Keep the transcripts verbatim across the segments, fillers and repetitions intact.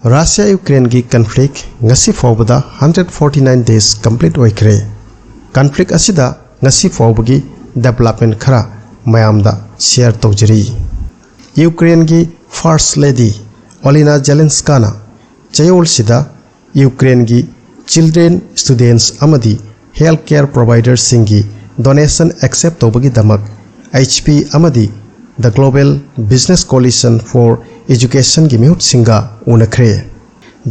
Russia ꯌꯨꯀ꯭ꯔꯦꯟꯒꯤ conflict ꯉꯁꯤ ꯐꯥꯎꯕꯗ hundred forty nine days complete ꯑꯣꯏꯈ꯭ꯔꯦ꯫ ꯀꯟꯐ꯭ꯂꯤꯛ ꯑꯁꯤꯗ ꯉꯁꯤ ꯐꯥꯎꯕꯒꯤ ꯗꯦꯕꯂꯞꯃꯦꯟ ꯈꯔ ꯃꯌꯥꯝꯗ ꯁꯤꯌꯔ ꯇꯧꯖꯔꯤ꯫ ꯌꯨꯀ꯭ꯔꯦꯟꯒꯤ ꯐꯥꯔꯁ ꯂꯦꯗꯤ ꯑꯣꯂꯤꯅꯥ ꯖꯦꯂꯦꯟꯁꯀꯥꯅ ꯆꯌꯣꯜꯁꯤꯗ ꯌꯨꯀ꯭ꯔꯦꯟꯒꯤ ꯆꯤꯜꯗ꯭ꯔꯦꯟ, ꯁ꯭ꯇꯨꯗꯦꯟꯠꯁ ꯑꯃꯗꯤ ꯍꯦꯜꯊ ꯀꯦꯌꯔ ꯄ꯭ꯔꯣꯚꯥꯏꯗꯔꯁꯤꯡꯒꯤ ꯗꯣꯅꯦꯁꯟ ꯑꯦꯛꯁꯦꯞ ꯇꯧꯕꯒꯤꯗꯃꯛ ꯑꯩꯆ ꯄꯤ ꯑꯃꯗꯤ The Global Business Coalition for Educationꯒꯤ ꯃꯤꯍꯨꯠꯁꯤꯡꯒ ꯎꯅꯈ꯭ꯔꯦ꯫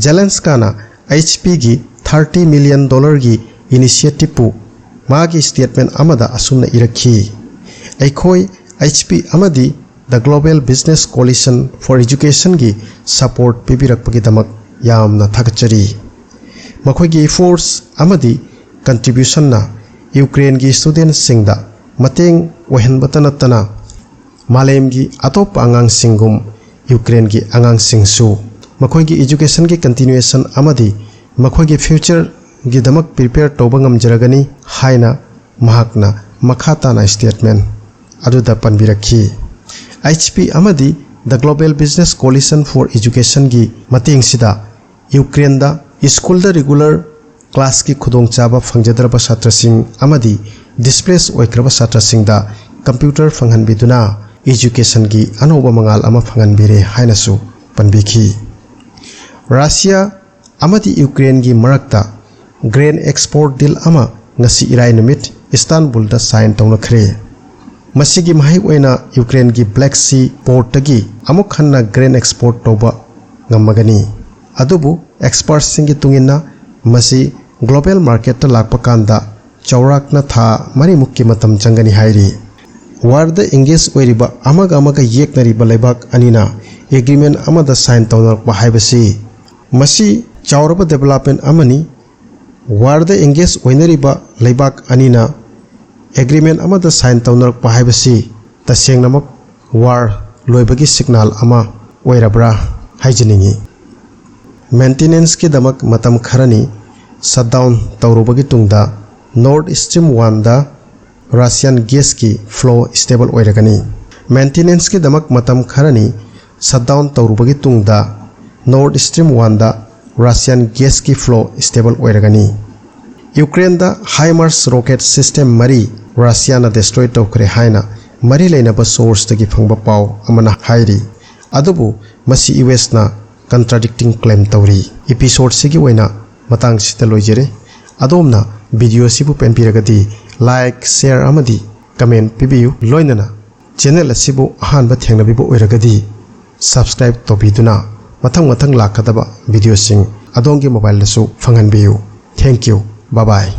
ꯖꯦꯂꯦꯟꯁꯀꯥꯅ ꯑꯩꯆ ꯄꯤꯒꯤ ꯊꯥꯔꯇꯤ ꯃꯤꯂꯤꯌꯟ ꯗꯣꯂꯔꯒꯤ ꯏꯅꯤꯁꯤꯌꯦꯇꯤꯚꯄꯨ ꯃꯥꯒꯤ ꯁ꯭ꯇꯦꯠꯃꯦꯟ ꯑꯃꯗ ꯑꯁꯨꯝꯅ ꯏꯔꯛꯈꯤ, "ꯑꯩꯈꯣꯏ ꯑꯩꯆ ꯄꯤ ꯑꯃꯗꯤ The Global Business Coalition for Educationꯒꯤ ꯁꯄꯣꯔꯠ ꯄꯤꯕꯤꯔꯛꯄꯒꯤꯗꯃꯛ ꯌꯥꯝꯅ ꯊꯥꯒꯠꯆꯔꯤ꯫ ꯃꯈꯣꯏꯒꯤ ꯏꯐꯣꯔꯠꯁ ꯑꯃꯗꯤ ꯀꯟꯇ꯭ꯔꯤꯕ꯭ꯌꯨꯁꯟꯅ ꯌꯨꯀ꯭ꯔꯦꯟꯒꯤ ꯁ꯭ꯇꯨꯗꯦꯟꯠꯁꯤꯡꯗ ꯃꯇꯦꯡ ꯑꯣꯏꯍꯟꯕꯇ ꯅꯠꯇꯅ ꯃꯥꯂꯦꯝꯒꯤ ꯑꯇꯣꯞꯄ ꯑꯉꯥꯡꯁꯤꯡꯒꯨꯝ ꯌꯨꯀ꯭ꯔꯦꯟꯒꯤ ꯑꯉꯥꯡꯁꯤꯡꯁꯨ ꯃꯈꯣꯏꯒꯤ ꯏꯖꯨꯀꯦꯁꯟꯒꯤ ꯀꯟꯇꯤꯅ꯭ꯌꯨꯑꯦꯁꯟ ꯑꯃꯗꯤ ꯃꯈꯣꯏꯒꯤ ꯐ꯭ꯌꯨꯆꯔꯒꯤꯗꯃꯛ ꯄ꯭ꯔꯤꯄꯦꯌꯔ ꯇꯧꯕ ꯉꯝꯖꯔꯒꯅꯤ" ꯍꯥꯏꯅ ꯃꯍꯥꯛꯅ ꯃꯈꯥ ꯇꯥꯅ ꯁ꯭ꯇꯦꯠꯃꯦꯟ ꯑꯗꯨꯗ ꯄꯟꯕꯤꯔꯛꯈꯤ꯫ ꯑꯩꯆ ꯄꯤ ꯑꯃꯗꯤ The Global Business Coalition for Educationꯒꯤ ꯃꯇꯦꯡꯁꯤꯗ ꯌꯨꯀ꯭ꯔꯦꯟꯗ ꯁ꯭ꯀꯨꯜꯗ ꯔꯤꯒꯨꯂꯔ ꯀ꯭ꯂꯥꯁꯀꯤ ꯈꯨꯗꯣꯡꯆꯥꯕ ꯐꯪꯖꯗ꯭ꯔꯕ ꯁꯥꯇ꯭ꯔꯁꯤꯡ ꯑꯃꯗꯤ ꯗꯤꯁꯄ꯭ꯂꯦꯁ ꯑꯣꯏꯈ꯭ꯔꯕ ꯁꯥꯇ꯭ꯔꯁꯤꯡꯗ ꯀꯝꯄ꯭ꯌꯨꯇꯔ ꯐꯪꯍꯟꯕꯤꯗꯨꯅ ꯏꯖꯨꯀꯦꯁꯟꯒꯤ ꯑꯅꯧꯕ ꯃꯉꯥꯜ ꯑꯃ ꯐꯪꯍꯟꯕꯤꯔꯦ ꯍꯥꯏꯅꯁꯨ ꯄꯟꯕꯤꯈꯤ꯫ ꯔꯁꯤꯌꯥ ꯑꯃꯗꯤ ꯌꯨꯀ꯭ꯔꯦꯟꯒꯤ ꯃꯔꯛꯇ ꯒ꯭ꯔꯦꯟ ꯑꯦꯛꯁꯄꯣꯔꯠ ꯗꯤꯜ ꯑꯃ ꯉꯁꯤ ꯏꯔꯥꯏ ꯅꯨꯃꯤꯠ ꯏꯁꯇꯥꯟꯕꯨꯜꯗ ꯁꯥꯏꯟ ꯇꯧꯅꯈ꯭ꯔꯦ꯫ ꯃꯁꯤꯒꯤ ꯃꯍꯩ ꯑꯣꯏꯅ ꯌꯨꯀ꯭ꯔꯦꯟꯒꯤ ꯕ꯭ꯂꯦꯛ ꯁꯤ ꯄꯣꯔꯠꯇꯒꯤ ꯑꯃꯨꯛ ꯍꯟꯅ ꯒ꯭ꯔꯦꯟ ꯑꯦꯛꯁꯄꯣꯔꯠ ꯇꯧꯕ ꯉꯝꯃꯒꯅꯤ꯫ ꯑꯗꯨꯕꯨ ꯑꯦꯛꯁꯄꯔꯠꯁꯤꯡꯒꯤ ꯃꯇꯨꯡ ꯏꯟꯅ ꯃꯁꯤ ꯒ꯭ꯂꯣꯕꯦꯜ ꯃꯥꯔꯀꯦꯠꯇ ꯂꯥꯛꯄ ꯀꯥꯟꯗ ꯆꯥꯎꯔꯥꯛꯅ ꯊꯥ ꯃꯔꯤꯃꯨꯛꯀꯤ ꯃꯇꯝ ꯆꯪꯒꯅꯤ ꯍꯥꯏꯔꯤ꯫ ꯋꯥꯔꯗ ꯑꯦꯡꯒꯦꯖ ꯑꯣꯏꯔꯤꯕ ꯑꯃꯒ ꯑꯃꯒ ꯌꯦꯛꯅꯔꯤꯕ ꯂꯩꯕꯥꯛ ꯑꯅꯤꯅ ꯑꯦꯒ꯭ꯔꯤꯃꯦꯟ ꯑꯃꯗ ꯁꯥꯏꯟ ꯇꯧꯅꯔꯛꯄ ꯍꯥꯏꯕꯁꯤ ꯃꯁꯤ ꯆꯥꯎꯔꯕ ꯗꯦꯕꯂꯞꯃꯦꯟ ꯑꯃꯅꯤ꯫ ꯋꯥꯔꯗ ꯑꯦꯡꯒꯦꯖ ꯑꯣꯏꯅꯔꯤꯕ ꯂꯩꯕꯥꯛ ꯑꯅꯤꯅ ꯑꯦꯒ꯭ꯔꯤꯃꯦꯟ ꯑꯃꯗ ꯁꯥꯏꯟ ꯇꯧꯅꯔꯛꯄ ꯍꯥꯏꯕꯁꯤ ꯇꯁꯦꯡꯅꯃꯛ ꯋꯥꯔ ꯂꯣꯏꯕꯒꯤ ꯁꯤꯒꯅꯥꯜ ꯑꯃ ꯑꯣꯏꯔꯕ꯭ꯔꯥ ꯍꯥꯏꯖꯅꯤꯡꯏ꯫ ꯃꯦꯟꯇꯦꯅꯦꯟꯁꯀꯤꯗꯃꯛ ꯃꯇꯝ ꯈꯔꯅꯤ ꯁꯠꯗꯥꯎꯟ ꯇꯧꯔꯨꯕꯒꯤ ꯇꯨꯡꯗ ꯅꯣꯔꯠ ꯁ꯭ꯇ꯭ꯔꯤꯝ ꯋꯥꯟꯗ ꯔꯁꯤꯌꯥꯟ ꯒꯦꯁꯀꯤ ꯐ꯭ꯂꯣ ꯁ꯭ꯇꯦꯕꯜ ꯑꯣꯏꯔꯒꯅꯤ꯫ ꯃꯦꯟꯇꯦꯅꯦꯟꯁꯀꯤꯗꯃꯛ ꯃꯇꯝ ꯈꯔꯅꯤ ꯁꯠꯗꯥꯎꯟ ꯇꯧꯔꯨꯕꯒꯤ ꯇꯨꯡꯗ Nord Stream one ꯗ Russian gas ꯀꯤ flow stable ꯑꯣꯏꯔꯒꯅꯤ꯫ ꯌꯨꯀ꯭ꯔꯦꯟꯗ HIMARS rocket system ꯃꯔꯤ ꯔꯁꯤꯌꯥꯅ destroy ꯇꯧꯈ꯭ꯔꯦ ꯍꯥꯏꯅ ꯃꯔꯤ ꯂꯩꯅꯕ source ꯇꯒꯤ ꯐꯪꯕ ꯄꯥꯎ ꯑꯃꯅ ꯍꯥꯏꯔꯤ꯫ ꯑꯗꯨꯕꯨ ꯃꯁꯤ ꯌꯨ ꯑꯦꯁꯅ contradicting claim ꯇꯧꯔꯤ꯫ Episode ꯁꯤꯒꯤ ꯑꯣꯏꯅ ꯃꯇꯥꯡꯁꯤꯗ ꯂꯣꯏꯖꯔꯦ꯫ ꯑꯗꯣꯝꯅ video ꯁꯤꯕꯨ ꯄꯦꯟꯕꯤꯔꯒꯗꯤ like, share ꯑꯃꯗꯤ comment ꯄꯤꯕꯤꯌꯨ꯫ ꯂꯣꯏꯅꯅ channel ꯑꯁꯤꯕꯨ ꯑꯍꯥꯟꯕ ꯊꯦꯡꯅꯕꯤꯕ ꯑꯣꯏꯔꯒꯗꯤ subscribe ꯇꯧꯕꯤꯗꯨꯅ ꯃꯊꯪ ꯃꯊꯪ ꯂꯥꯛꯀꯗꯕ video ꯁꯤꯡ ꯑꯗꯣꯝꯒꯤ mobile ꯗꯁꯨ ꯐꯪꯍꯟꯕꯤꯌꯨ꯫ Thank you. Bye bye.